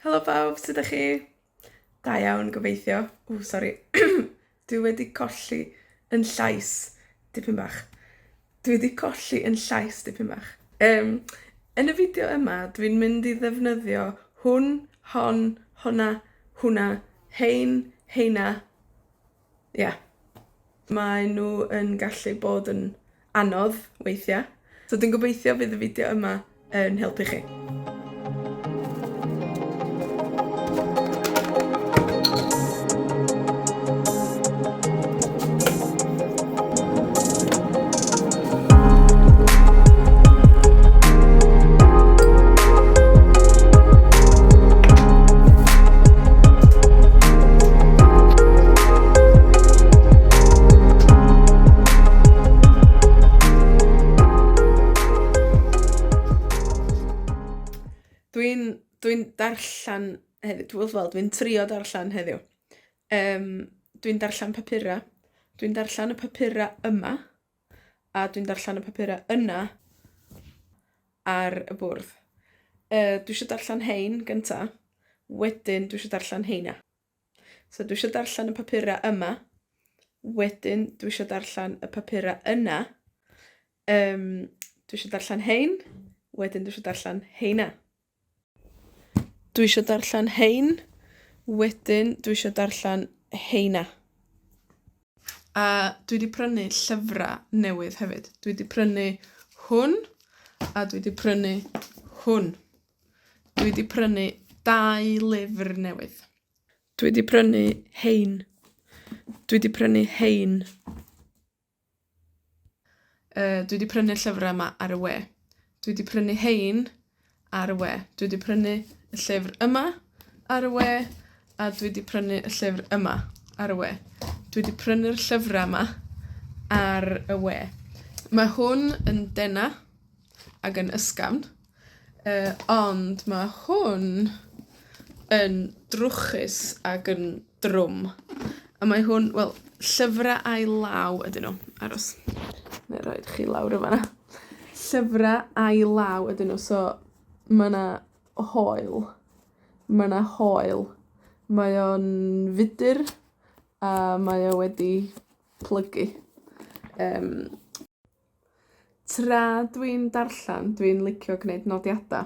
Helo bawb, sud 'dach chi? Da iawn, gobeithio. Ww, sori. Dwi wedi colli 'yn llais dipyn bach. Dwi 'di colli 'yn llais dipyn bach. Yym, yn y fideo yma, dwi'n mynd i ddefnyddio hwn, hon, honna, hwnna, rhein, rheina. Ia. Mae nw yn gallu bod yn anodd weithia'. So dwi'n gobeithio fydd y fideo yma yn helpu chi. Dwi'n, dwi'n darllan hefyd, wel, wel, dwi'n trio darllan heddiw. Yym, dwi'n darllan papura. Dwi'n darllan y papura yma, a dwi'n darllan y papura yna ar y bwrdd. Yy, dwi isio darllan 'hein gynta, wedyn dwi isio darllan 'heina. So dwi isio darllen y papura yma, wedyn dwi isio darllen y papura yna, yym, dwi isio darllen 'hein, wedyn dwi isio darllen 'heina. Dwi isio darllen 'hein, wedyn dwi isio darllen 'heina. A dwi 'di prynu llyfra newydd hefyd. Dwi 'di prynu hwn, a dwi 'di prynu hwn. Dwi 'di prynu dau lyfr newydd. Dwi 'di prynu 'hein. Dwi 'di prynu 'hein. Yy, dwi 'di prynu'r llyfra 'ma ar y we. Dwi 'di prynu 'hein ar y we. Dwi 'di prynu y llyfr yma ar y we, a dwi 'di prynu y llyfr yma ar y we. Dwi 'di prynu'r llyfra 'ma ar y we. Mae hwn yn dena' ag yn ysgafn, yy, ond ma' hwn yn drwchus ag yn drwm. A mae hwn, wel, llyfra ail law ydyn nw. Aros, nai roid chi lawr yn fan 'na. Llyfra ail law ydyn nw, so ma' 'na hoel. Ma' 'na hoel. Mae o'n fudur, a mae o wedi plygu. Yym. Tra dwi'n darllan, dwi'n licio gneud nodiada.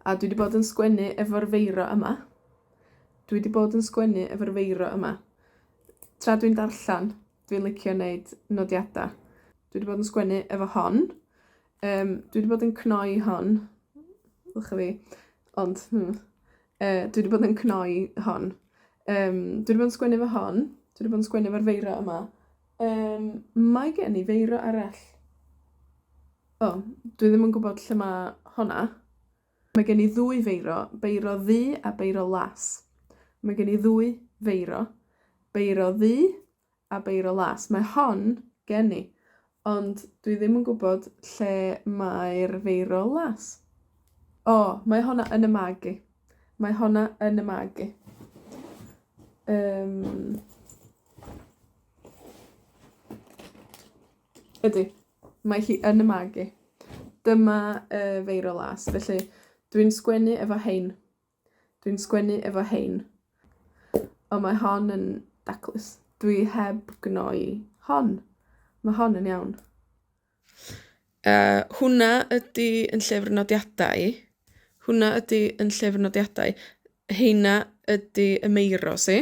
A dwi 'di bod yn sgwennu efo'r feiro yma. Dwi 'di bod yn sgwennu efo'r feiro yma. Tra dwi'n darllan, dwi'n licio neud nodiada. Dwi 'di bod yn sgwennu efo hon. Yym, dwi 'di bod yn cnoi hon. Ylwch a fi. Ond, hmm, yy, dwi 'di bod yn cnoi hon. Yym, dwi 'di bod yn sgwennu efo hon. Dwi 'di bod yn sgwennu efo'r feiro yma. Yym, mae gen i feiro arall. O, dwi ddim yn gwbod lle ma' honna. Mae gen i ddwy feiro, beiro ddu a beiro las. Mae gen i ddwy feiro, beiro ddu a beiro las. Mae hon gen i, ond dwi ddim yn gwbod lle mae'r feiro las. O, mae honna yn 'y mag i. Mae honna yn 'y mag i. Yym. Ydi, mae hi yn 'y mag i. Dyma y feiro las, felly dwi'n sgwennu efo 'hein. Dwi'n sgwennu efo 'hein. On' mae hon yn daclus. Dwi heb gnoi hon. Ma' hon yn iawn. Yy, hwnna ydi 'yn llyfr nodiada i. Hwnna ydi 'yn llyfr nodiadau. Rheina ydi 'y meiros i.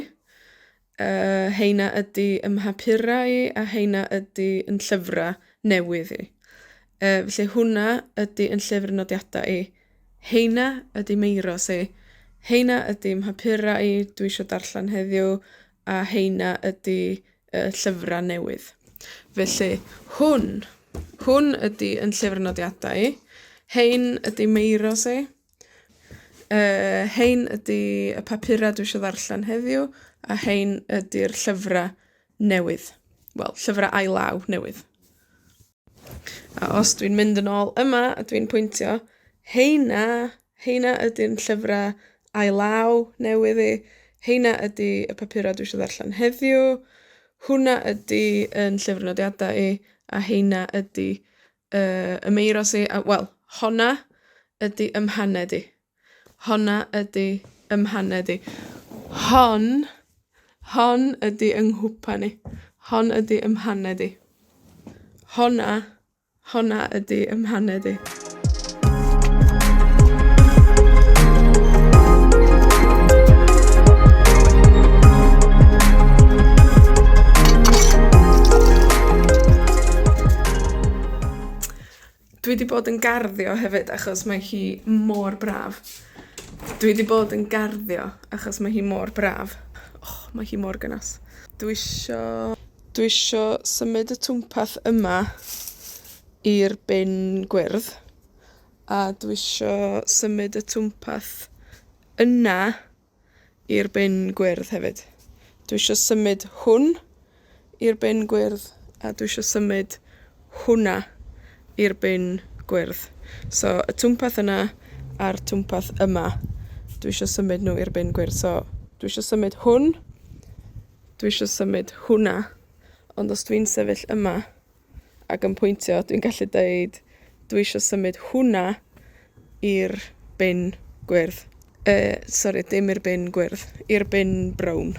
Yy, rheina ydi 'ym mhapura i, a rheina ydi 'yn llyfra newydd i. Yy, felly hwnna ydi 'yn llyfr nodiada i. Rheina ydi meiros i. Rheina ydi 'mhapura i, dwi isio darllan heddiw, a rheina ydi y llyfra newydd. Felly, hwn, hwn ydi 'yn llyfr nodiada i. Rhein ydi meiros i. Yy, rhein ydi y papura dwi isio ddarllan heddiw, a rhein ydi'r llyfra newydd. Wel, llyfra ail law newydd. A os dwi'n mynd yn ôl yma, a dwi'n pwyntio, rheina, rheina ydi'n llyfra ail law newydd i, rheina ydi y papura dwi isio ddarllen heddiw, hwnna ydi 'yn llyfr nodiada i, a rheina ydi yy, 'y meiros i, a, wel, honna ydi 'ym mhaned i. Honna ydi 'ym mhaned i. Hon, hon ydi 'yng nghwpan i. Hon ydi 'ym mhaned i. Honna, honna ydi 'ym mhaned i. Dwi 'di bod yn garddio hefyd, achos mae hi mor braf. Dwi 'di bod yn garddio achos mae hi mor braf. Och, mae hi mor gynas. Dwi isio, dwi isio symud y twmpath yma i'r bin gwyrdd, a dwi isio symud y twmpath yna i'r bin gwyrdd hefyd. Dwi isio symud hwn i'r bin gwyrdd, a dwi isio symud hwnna i'r bin gwyrdd. So, y twmpath yna a'r twmpath yma, dwi isio symud nw i'r bin gwyrdd. So, dwi isio symud hwn, dwi isio symud hwnna, ond os dwi'n sefyll yma ac yn pwyntio, dwi'n gallu deud dwi isio symud hwnna i'r bin gwyrdd. Yy, sori, dim i'r bin gwyrdd, i'r bin brown.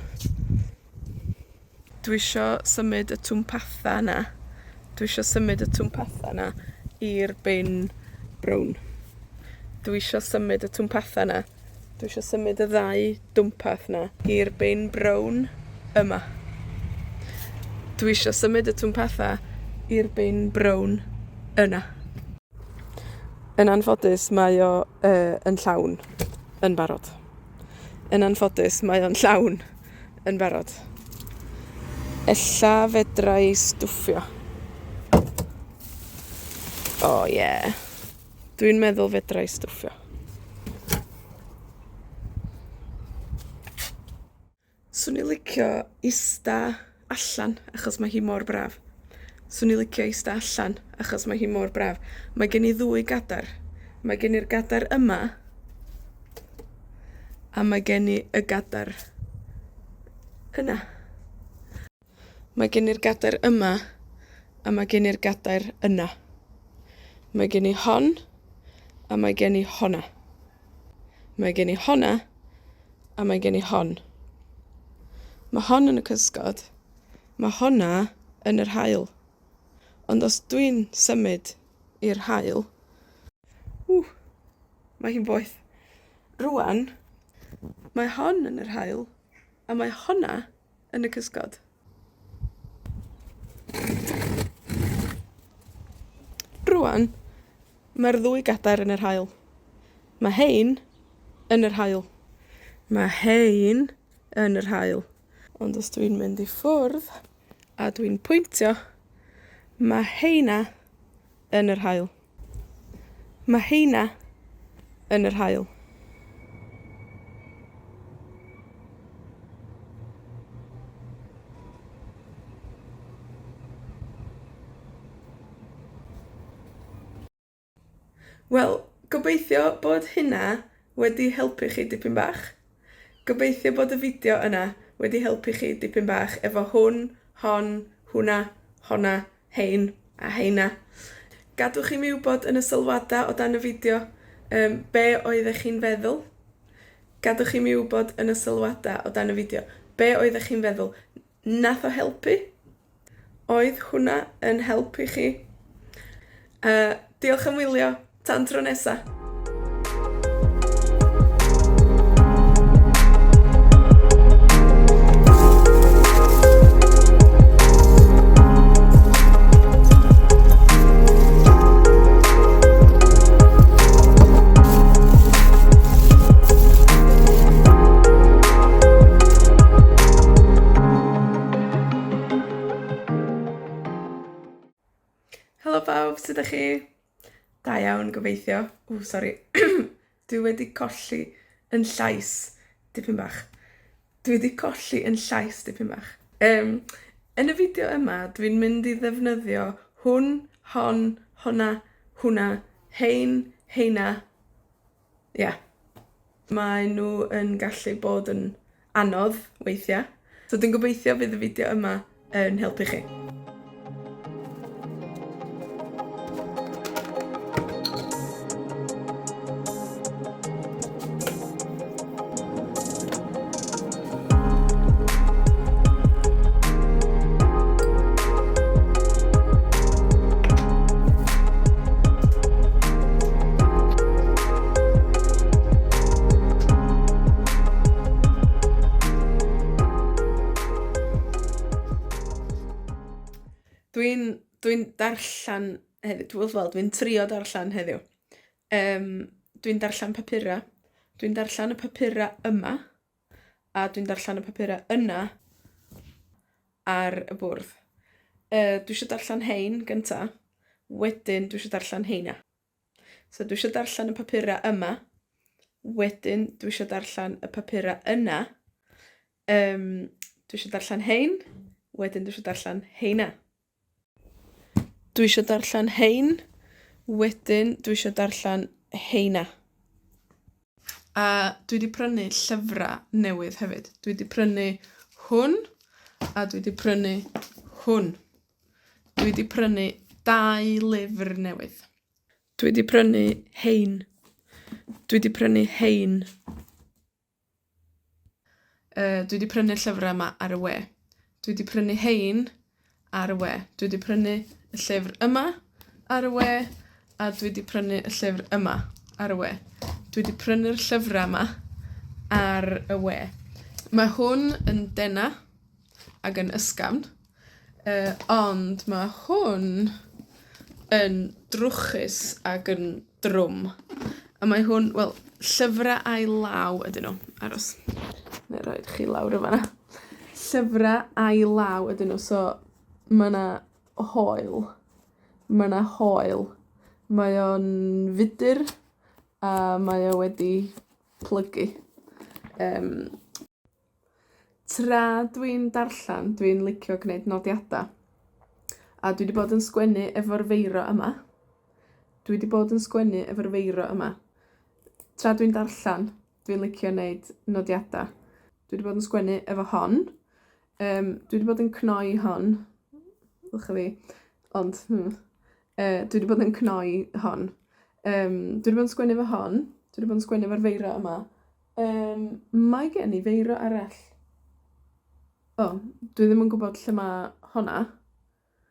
Dwi isio symud y twmpatha 'na. Dwi isio symud y twmpatha 'na i'r bin brown. Dwi isio symud y twmpatha 'na. Dwi isio symud y ddau dwmpath 'na i'r bin brown yma. Dwi isio symud y twmpatha i'r bin brown yna. Yn anffodus, mae o, yy, yn llawn yn barod. Yn anffodus, mae o'n llawn yn barod. Ella fedra i stwffio. O ie. Dwi'n meddwl fedra i stwffio. 'Swn i licio ista allan, achos mae hi mor braf. 'Swn i licio ista allan, achos mae hi mor braf. Mae gen i ddwy gadar. Mae gen i'r gadar yma, a mae gen i y gadar yna. Mae gen i'r gadair yma, a mae gen i'r gadair yna. Mae gen i hon, a mae gen i honna. Mae gen i honna, a mae gen i hon. Mae hon yn y cysgod, mae honna yn yr haul. Ond os dwi'n symud i'r haul, ww, mae hi'n boeth. Rŵan, mae hon yn yr haul, a mae honna yn y cysgod. Rŵan, mae'r ddwy gadair yn yr haul. Mae 'hein yn yr haul. Mae 'hein yn yr haul. Ond os dwi'n mynd i ffwrdd, a dwi'n pwyntio, ma' rheina yn yr haul. Ma' rheina yn yr haul. Wel, gobeithio bod hynna wedi helpu chi dipyn bach. Gobeithio bod y fideo yna wedi helpu chi dipyn bach efo hwn, hon, hwnna, honna, 'hein, a heina. Gadwch i mi wbod yn y sylwada o dan y fideo, yym, be' oeddech chi'n feddwl. Gadwch i mi wbod yn y sylwada o dan y fideo, be' oeddech chi'n feddwl. Nath o helpu? Oedd hwnna yn help i chi? Yy, diolch am wylio, tan tro nesa. Helo bawb, sud 'dach chi? Da iawn, gobeithio. Ww, sori. Dwi wedi colli 'yn llais dipyn bach. Dwi 'di colli 'yn llais dipyn bach. Yym, yn y fideo yma, dwi'n mynd i ddefnyddio hwn, hon, honna, hwnna, rhein, rheina. Ia. Mae nw yn gallu bod yn anodd weithia'. So dwi'n gobeithio fydd y fideo yma yn helpu chi. Dwi'n darllan hefyd, wel, dwi'n trio darllan heddiw. Yym, dwi'n darllan papura. Dwi'n darllan y papura yma, a dwi'n darllan y papura yna ar y bwrdd. Yy, dwi isio darllan 'hein gynta, wedyn dwi isio darllan 'heina. So dwi isio darllen y papura yma, wedyn dwi isio darllen y papura yna, yym, dwi isio darllen 'hein, wedyn dwi isio darllen 'heina. Dwi isio darllen 'hein, wedyn dwi isio darllen 'heina. A dwi 'di prynu llyfra newydd hefyd. Dwi 'di prynu hwn, a dwi 'di prynu hwn. Dwi 'di prynu dau lyfr newydd. Dwi 'di prynu 'hein. Dwi 'di prynu 'hein. Yy, dwi 'di prynu'r llyfra 'ma ar y we. Dwi 'di prynu 'hein ar y we. Dwi 'di prynu y llyfr yma ar y we, a dwi 'di prynu y llyfr yma ar y we. Dwi 'di prynu'r llyfra 'ma ar y we. Mae hwn yn dena, ag yn ysgafn, yy, ond ma' hwn yn drwchus ag yn drwm. A mae hwn, wel, llyfra ail law ydyn nw. Aros, nai roid chi lawr yn fan 'na. Llyfra ail law ydyn nw, so ma' 'na hoel. Ma' 'na hoel. Mae o'n fudur, a mae o wedi plygu. Yym. Tra dwi'n darllan, dwi'n licio gneud nodiada. A dwi 'di bod yn sgwennu efo'r feiro yma. Dwi 'di bod yn sgwennu efo'r feiro yma. Tra dwi'n darllan, dwi'n licio neud nodiada. Dwi 'di bod yn sgwennu efo hon. Yym, dwi 'di bod yn cnoi hon. Ylwch a fi. Ond, Yy, dwi 'di bod yn cnoi hon. Yym, dwi 'di bod yn sgwennu efo hon. Dwi 'di bod yn sgwennu efo'r feiro yma. Yym, mae gen i feiro arall. O, dwi ddim yn gwbod lle ma' honna.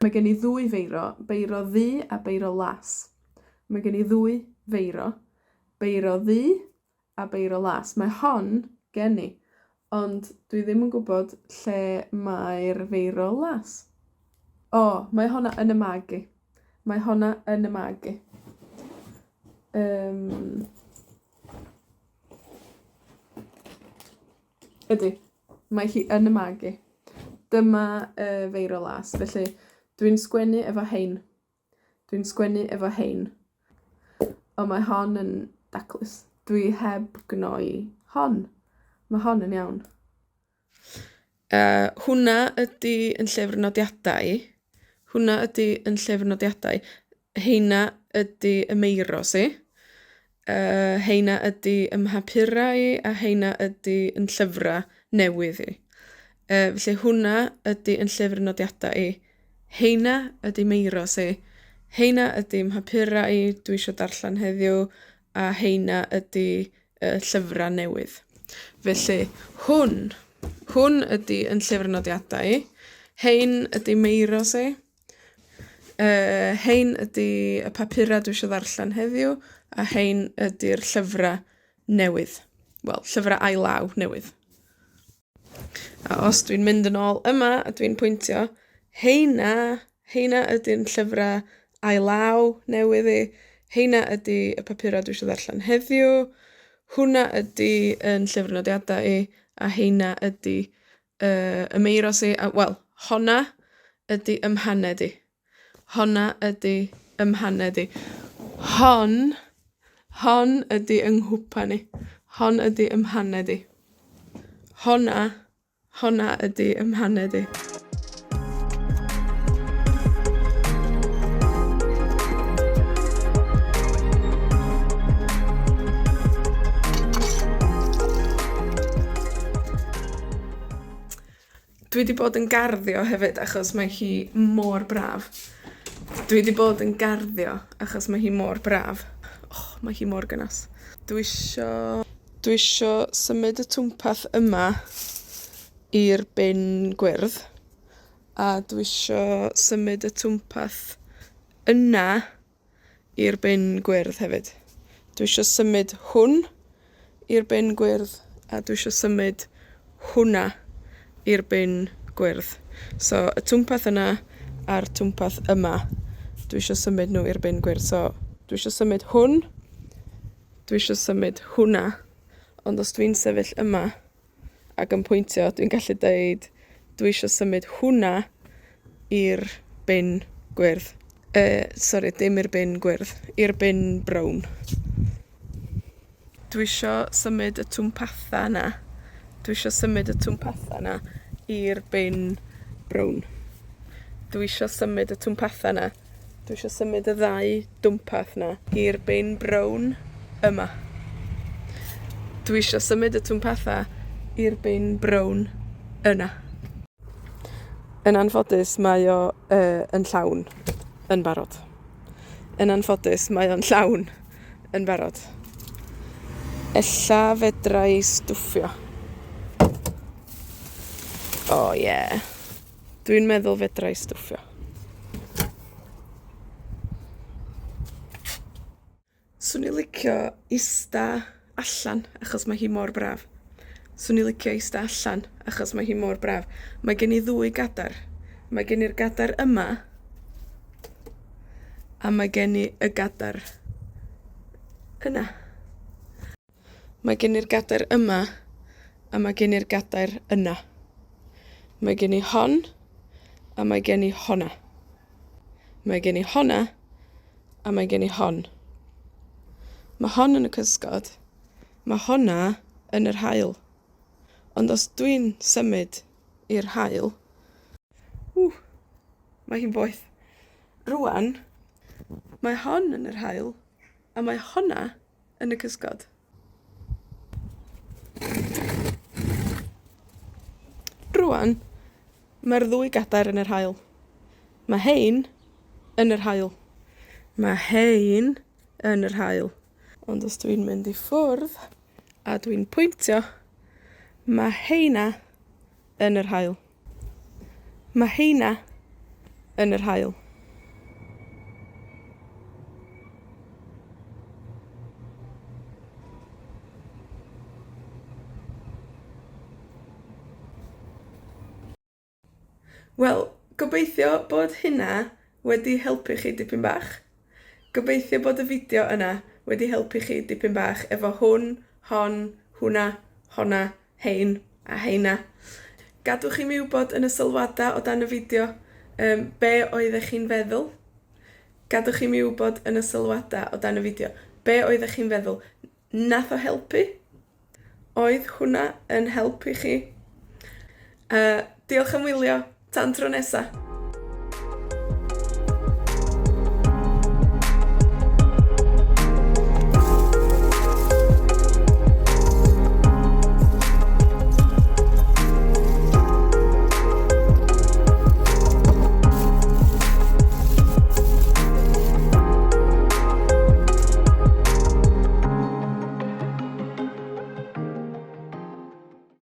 Mae gen i ddwy feiro, beiro ddu a beiro las. Mae gen i ddwy feiro, beiro ddu a beiro las. Mae hon gen i, ond dwi ddim yn gwbod lle mae'r feiro las. O, mae honna yn 'y mag i. Mae honna yn 'y mag i. Yym. Ydi, mae hi yn 'y mag i. Dyma y feiro las, felly dwi'n sgwennu efo 'hein. Dwi'n sgwennu efo 'hein. On' mae hon yn daclus. Dwi heb gnoi hon. Ma' hon yn iawn. Yy, hwnna ydi 'yn llyfr nodiadau i. Hwnna ydi 'yn llyfr nodiadau. Rheina ydi 'y meiros i. Yy, rheina ydi 'ym mhapura i, a rheina ydi 'yn llyfra newydd i. Yy, felly hwnna ydi 'yn llyfr nodiada i. Rheina ydi meiros i. Rheina ydi mhapura i, dwi isio darllan heddiw, a rheina ydi y llyfra newydd. Felly, hwn, hwn ydi 'yn llyfr nodiada i. Rhein ydi meiros i. Yy, rhein ydi y papura dwi isio ddarllan heddiw, a rhein ydi'r llyfra newydd. Wel, llyfra ail law newydd. A os dwi'n mynd yn ôl yma, a dwi'n pwyntio, rheina, rheina ydi'n llyfra ail law newydd i, rheina ydi y papura dwi isio ddarllen heddiw, hwnna ydi 'yn llyfr nodiada i, a rheina ydi yy, 'y meiros i, a, wel, honna ydi 'ym mhaned i. Honna ydi 'ym mhaned i. Hon, hon ydi 'yng nghwpan i. Hon ydi 'ym mhaned i. Honna, honna ydi 'ym mhaned i. Dwi 'di bod yn garddio hefyd, achos mae hi mor braf. Dwi 'di bod yn garddio achos mae hi mor braf. Och, mae hi mor gynas. Dwi isio, dwi isio symud y twmpath yma i'r bin gwyrdd, a dwi isio symud y twmpath yna i'r bin gwyrdd hefyd. Dwi isio symud hwn i'r bin gwyrdd, a dwi isio symud hwnna i'r bin gwyrdd. So, y twmpath yna a'r twmpath yma. Dwi isio symud nw i'r bin gwyrdd, so dwi isio symud hwn, dwi isio symud hwnna, ond os dwi'n sefyll yma, ac yn pwyntio, dwi'n gallu deud, dwi isio symud hwnna i'r bin gwyrdd. Yy, sori, dim i'r bin gwyrdd, i'r bin brown. Dwi isio symud y twmpatha 'na. Dwi isio symud y twmpatha 'na i'r bin brown. Dwi isio symud y twmpatha 'na. Dwi isio symud y ddau dwmpath 'na i'r bin brown yma. Dwi isio symud y twmpatha i'r bin brown yna. Yn anffodus, mae o, yy, yn llawn yn barod. Yn anffodus, mae o'n llawn yn barod. Ella fedra i stwffio. O ie. Dwi'n meddwl fedra i stwffio. 'Swn i licio ista allan, achos mae hi mor braf. 'Swn i licio ista allan, achos mae hi mor braf. Mae gen i ddwy gadar. Mae gen i'r gadar yma, a mae gen i y gadar yna. Mae gen i'r gadair yma, a mae gen i'r gadair yna. Mae gen i hon, a mae gen i honna. Mae gen i honna, a mae gen i hon. Mae hon yn y cysgod, mae honna yn yr haul. Ond os dwi'n symud i'r haul, ww, mae hi'n boeth. Rŵan, mae hon yn yr haul, a mae honna yn y cysgod. Rŵan, mae'r ddwy gadair yn yr haul. Mae 'hein yn yr haul. Mae 'hein yn yr haul. Ond os dwi'n mynd i ffwrdd, a dwi'n pwyntio, ma' rheina yn yr haul. Ma' rheina yn yr haul. Wel, gobeithio bod hynna wedi helpu chi dipyn bach. Gobeithio bod y fideo yna wedi helpu chi dipyn bach efo hwn, hon, hwnna, honna, 'hein, a heina. Gadwch i mi wbod yn y sylwada o dan y fideo, yym, be' oeddech chi'n feddwl. Gadwch i mi wbod yn y sylwada o dan y fideo, be' oeddech chi'n feddwl. Nath o helpu? Oedd hwnna yn helpu chi? Yy, diolch am wylio, tan tro nesa.